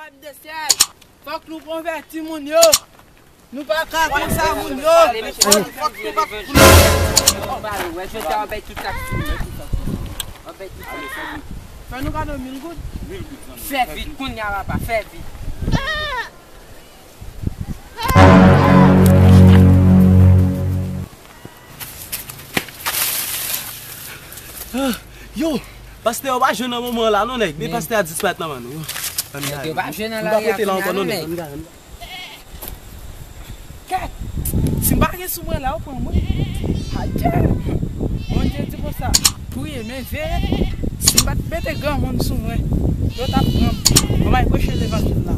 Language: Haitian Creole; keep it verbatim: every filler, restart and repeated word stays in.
Pèp de syèl, fòk nou konvèti moun yo. Nou pa ka konsa moun yo. Fòk, fòk nou pa. Wè, jodi a, w ap bay tout sa k sou mwen. W ap bay tout sa k sou mwen. Fè nou kado mil goud. Fè vit, kounye a, papa, fè vit. Yo, pastè yo pa jwenn nan moman la non, nèg. Men pastè a disparèt nan men nou. Nèg yo pa jwenn nan lari a kounye a non, nèg. Kèt! Si m pa gen sou mwen la, ou pran mwen. Adye! Bondye di konsa, priye, men veye. Si m pa t mete granmoun sou mwen, yo t ap pran m. Mwen bay preche levanjil la.